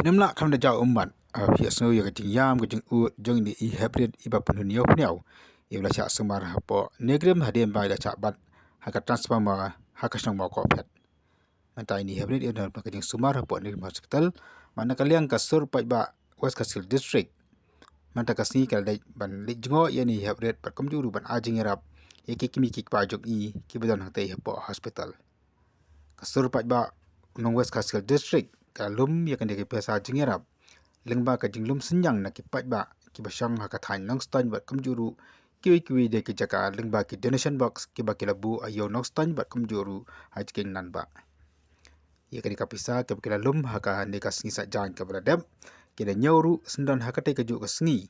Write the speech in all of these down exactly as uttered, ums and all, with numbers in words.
Pynmlak kham da jaw ummat, ah, phi ïa sngew ïa ka jingïam ka jingud jong ine i heprit iba pynhun ïew pynïew iba la shah sumar hapoh NEIGRIHMS hadien ba i la shah bat ha ka transformer ha ka shnong Mawkohphet. Mynta ine i heprit i don ha ka jingsumar hapoh NEIGRIHMS Hospital, bad na ka liang ka sur paidbah West Khasi Hills District mynta ka sngi ka la dei ban leit jngoh ïa ine i heprit bad kumjuh ruh ban ai jingïarap ïa ki kmie ki kpa jong i kiba don hangtei hapoh hospital. Ka sur paidbah nong West Khasi Hills District ka la lum ïa kane ka pisa jingïarap lyngba ka jinglum synñiang na ki paidbah kiba shong ha ka thaiñ Nongstoiñ bad kumjuh ruh kiwei kiwei de ki jaka lyngba ki donation box kiba ki la buh ha ïew Nongstoiñ bad kumjuh ruh ha Jingkieng Nanbah. Ïa kane ka pisa kaba ki la lum ha kane ka sngi Saitjaiñ kaba la dep, ki la ñiew ruh syndon ha katei kajuh ka sngi.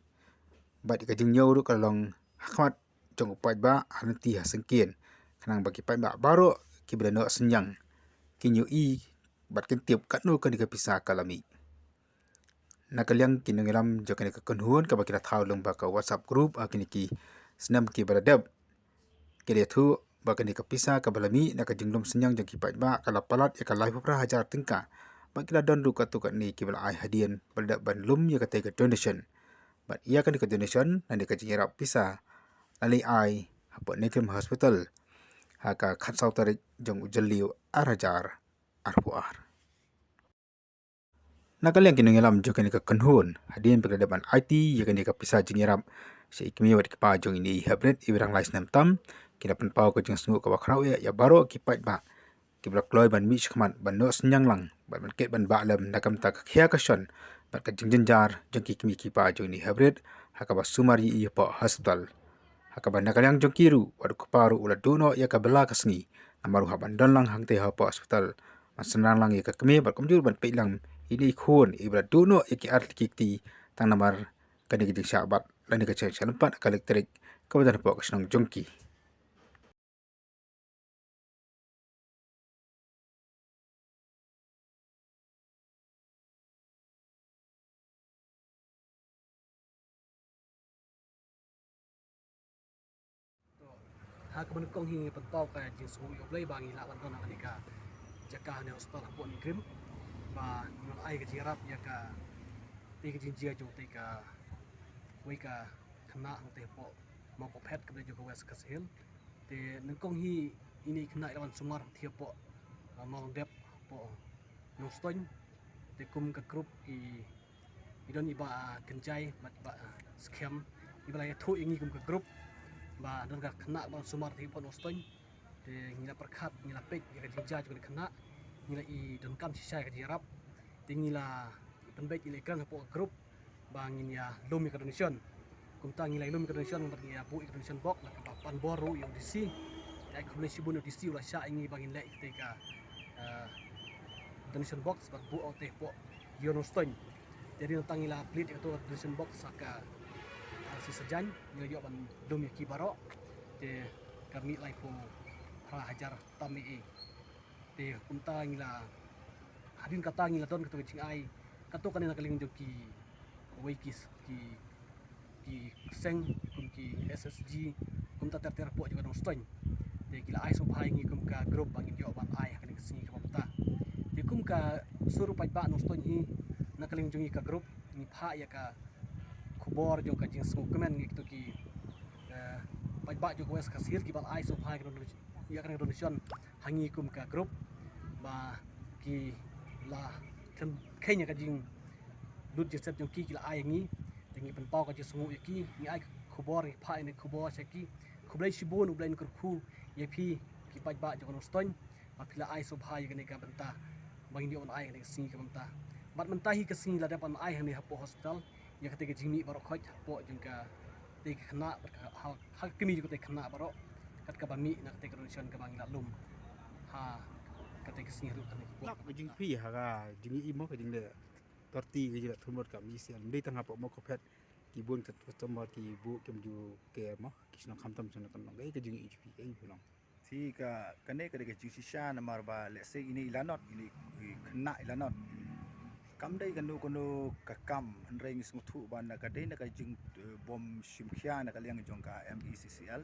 Bad ïa ka jingñiew ruh ka la long ha khmat jong u paidbah ha lynti ha syngkien, khnang ba ki paidbah baroh kiba la noh synñiang kin ïohi bad kin tip katno kane ka pisa ka la mih. Na ka liang ki nongïalam jong kane ka kynhun kaba ki la thaw lyngba ka WhatsApp group ha kine ki snem kiba la dep, ki la ïathuh ba kane ka pisa kaba la mih na ka jinglum synñiang jong ki paidbah ka la palat ïa ka laiphew phra hajar tyngka. Bad ki la don ruh katto katne kiba la ai hadien ba la dep ban lum ïa katei ka donation. Bad ïa kane ka donation lane ka jingïarap pisa la leit ai hapoh NEIGRIHMS Hospital ha ka khatsaw tarik jong u Jylliew ar hajar arphew ar. Na ka liang ki nongïalam jong kane ka kynhun, hadien ba ki la dep ban aiti ïa kane ka pisa jingïarap sha i kmie bad i kpa jong ine i heprit iba dang lai snem tam, ki la pynpaw ka jingsngew kaba khraw ïa, ïa baroh ki paidbah kiba la kloi ban mih shakhmat ban noh synñiang lang bad ban kit ban bah lem na ka bynta ka khia ka shon bad ka jingjynjar jong ki kmie ki kpa jong ine i heprit ha kaba sumar ïa i hapoh hospital. Ha kaba na ka liang jong ki ruh, wat u kpa ruh u la duh noh ïa ka bylla ka sngi, namar u hap ban don lang hangtei hapoh hospital ban synran lang ïa ka kmie bad kumjuh ban peit lang ïa ine i khun iba la duh noh ïa ki artylli ki kti tang namar kane ka jingshah bat lane ka jingshah lympat ka elektrik kaba don hapoh ka shnong jong ki. To, ha kaba nyngkong hi ngi pynpaw ka jingsngewnguh ïa U Blei ba ngi lah ban don ha kane ka jaka, ha kane ka hospital hapoh NEIGRIHMS, ba ngi lah ai ka jingïarap ïa katei ka jingjia jong katei kawei ka khynnah hangtei hapoh Mawkohphet kaba dei jong ka West Khasi Hills. Te nyngkong hi ine i khynnah i la wan sumar hangtei hapoh, ah, Mawlyngdep hapoh Nongstoiñ. Te kum ka group i, i don i Bah, ah, Kynjai bad i Bah, ah, Skhem, iba la ïathuh ïa ngi kum ka group ba don ka khynnah ba wan sumar hangtei hapoh Nongstoiñ. Te ngi la pyrkhat, ngi la peit ïa ka jingjia jong ka khynnah, ngi la i donkam shisha ïa ka jingïarap. Te ngi la pynbeit, ngi la ïakren hapoh ka group ba ngin ïa lum ïa ka donation. Kumta ngi la ïa lum ïa ka donation bad ngi ïa buh ïa ka donation box, la kaba pan bor ruh ïa u DC. Te ai khublei shibun ïa u DC u la shah ïa ngi ba ngin leh ïa katei ka, eh, donation box bad buh hangtei hapoh ïew Nongstoiñ. Te hadien nangta ngi la plie ïa kato ka donation box ha ka, ha ka sngi Saitjaiñ, ngi la ïoh ban lum ïa ki baroh. Te ka mih laiphew phra hajar tam eh. Te kumta ngi la, hadien kata ngi la don kato ka jingai, kato kane na ka liang jong kiwei ki, ki, ki seng kum ki SHG, kumta ter ter hapoh jong ka Nongstoiñ. Te ki la ai sngewbha ïa ngi kum ka group ba ngin ïoh ban ai ha kane ka sngi kaba mynta. Te kum ka sur paidbah Nongstoiñ hi, na ka liang jong ngi ka group ngi phah ïa ka khubor jong ka jingsngewkmen ïa kito ki, eh, paidbah jong ka West Khasi Hills kiba la ai sngewbha ïa ka don-, ïa kane ka donation ha ngi kum ka group, ba ki la kheiñ, kheiñ ïa ka jinglut jingsep jong ki, ki la ai ïa ngi. Te ngi pynpaw ka jingsngewnguh ïa ki, ngi ai khubor, ngi phah ïa ka khubor sha ki. Khublei shibun, U Blei un kyrkhu ïa phi ki paidbah jong ka Nongstoiñ ba phi la ai sngewbha ïa kane ka bynta ba ngin ïoh ban ai ha kane ka sngi kaba mynta. Bad mynta hi ka sngi la dep ban ai hangne hapoh hospital ïa katei ka jingmih baroh khoit hapoh jong katei ka khynnah bad ha, ha ka kmie jong katei ka khynnah baroh, kat kaba mih na katei ka donation kaba ngi la lum ha katei ka sngi haduh kane ka por. Lap ka jingphi ha ka jingïohi mo, ka jingleh torti, ka jingleh thurmut ka mih sha, ym dei tang hapoh Mawkohphet, ki bun ka customer ki buh, kim ju ker mo, ki shnong khamtam shnong, ka long kaei ka jingïohi jong phi, kaei phi long? Te ka, kane ka dei ka jingshisha namar ba lehse ine i lanot, ine i khynnah i lanot, kam dei kano kano ka kam, hynrei ngi sngewthuh ba na ka dei na ka jing, eh, bym shim khia na ka liang jong ka MeECCL.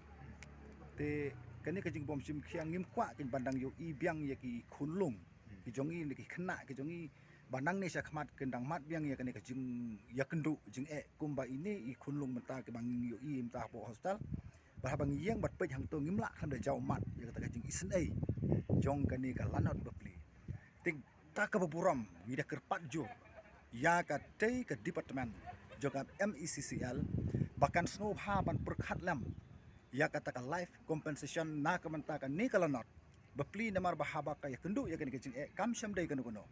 Te kane ka jingbym shim khia ngim kwah kin ban dang ïohi biang ïa ki khunlung ki jong ngi, ki khynnah ki jong ngi, ba nangne sha khmat kin dang mad biang ïa kane ka jingïakynduh jingeh kumba ine i khunlung mynta kiba ngi ïohi mynta hapoh hospital. Ba haba ngi ïeng bad peit hangto ngim lah khlem da jaw mad ïa kata ka jingisynei jong kane ka lanot bapli. Te kata kaba burom ngi da kyrpad jur ïa katei ka department jong ka MECCL ba kan sngewbha ban pyrkhat lem ïa kata ka life compensation na ka bynta kane ka lanot bapli, namar ba haba ka ïakynduh ïa kane ka jingeh kam shym dei kano kano.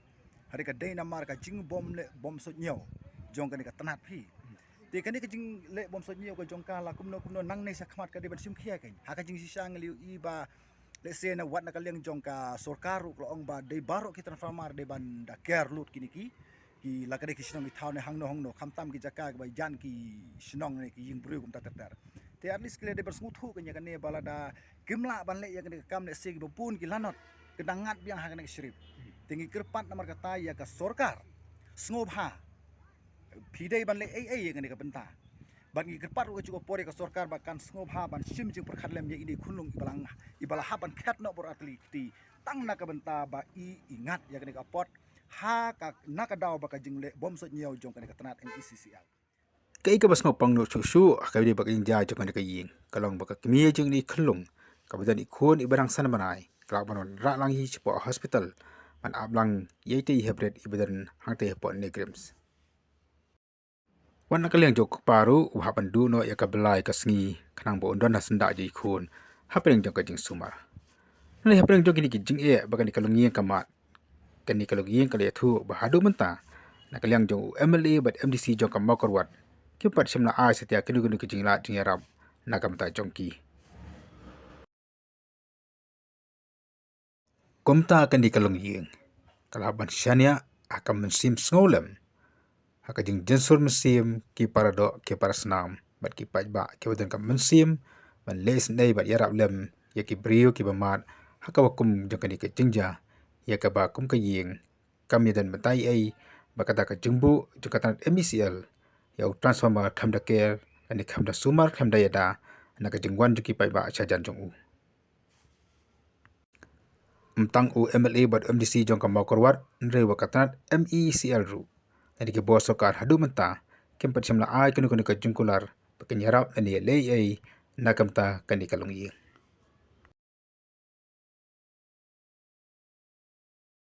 Hynrei ka dei namar ka jingbym leh bym suidñiew jong kane ka tnat phi. Te kane ka jingleh bym suidñiew ka jong ka la kumno kumno nangne sha khmat ka dei ban shim khia kein. Ha ka jingshisha ngi la ïohi ba lehse na wat na ka liang jong ka sorkar ruh ka la ong ba dei baroh ki transformer dei ban da ker lut kine ki, ki la ka dei ki shnong ki thaw ne hangno hangno, khamtam ki jaka kiba jan ki shnong ne ki ïing briew kumta ter ter. Te at least ki la dei ban sngewthuh kein ïa kane ba lada kim lah ban leh ïa kane ka kam lehse kiba bun ki lanot ki dang ngat biang ha kane ka shrip. Te ngi kyrpad namar kata ïa ka sorkar sngewbha phi dei ban leh ei ei ïa kane ka bynta. Bad ngi kyrpad ruh ka juh ka por ïa ka sorkar ba kan sngewbha ban shim jingpyrkhat lem ïa ine i khunlung iba la, iba la hap ban khet noh bor artylli kti tang na ka bynta ba i, i ngat ïa kane ka apot ha ka, na ka daw ba ka jingleh bym suidñiew jong kane ka tnat MECCL. Kaei kaba sngewpang noh shuh shuh ha kaba ïadei bad ka jingjia jong kane ka ïing ka long ba ka kmie jong ine i khunlung kaba don i khun iba dang san bnai ka lah ban wanrah lang hi shapoh hospital ban ap lang ïa itei i hynrei iba don hangtei hapoh NEIGRIHMS. Wat na ka liang jong u kpa ruh u hap ban duh noh ïa ka blai ka sngi khnang ba un don ha syndah jong i khun hapdeng jong ka jingsumar. Hynrei hapdeng jong kine ki jingeh ba kane ka longïing ka mad, kane ka longïing ka la ïathuh ba haduh mynta na ka liang jong u MLA bad MDC jong ka Mawkyrwat kim pat shym la ai satia kano kano ka jinglad jingïarap na ka bynta jong ki. Kumta kane ka longïing ka la hap ban shaniah ha ka mynsiem sngewlem, ha ka jingjynsur mynsiem ki paradoh ki parasnam bad ki paidbah kiba don ka mynsiem ban leh isynei bad ïarap lem ïa ki briew kiba mad ha kaba kum jong kane ka jingjia, ïa kaba kum ka ïing kam ïadon bynta ei ei bad kata ka jingbuh jong ka tnat MECCL ïa u transformer khlem da ker lane khlem da sumar khlem da ïada na ka jingwan jong ki paidbah shajan jong u. Ym tang u MLA bad MDC jong ka Mawkyrwat hynrei wat ka tnat MECCL ruh lane ki bor sorkar haduh mynta kim pat shym la ai kano kano ka jingkular ba kin ïarap lane ïaleh ei ei na ka bynta kane ka longïing.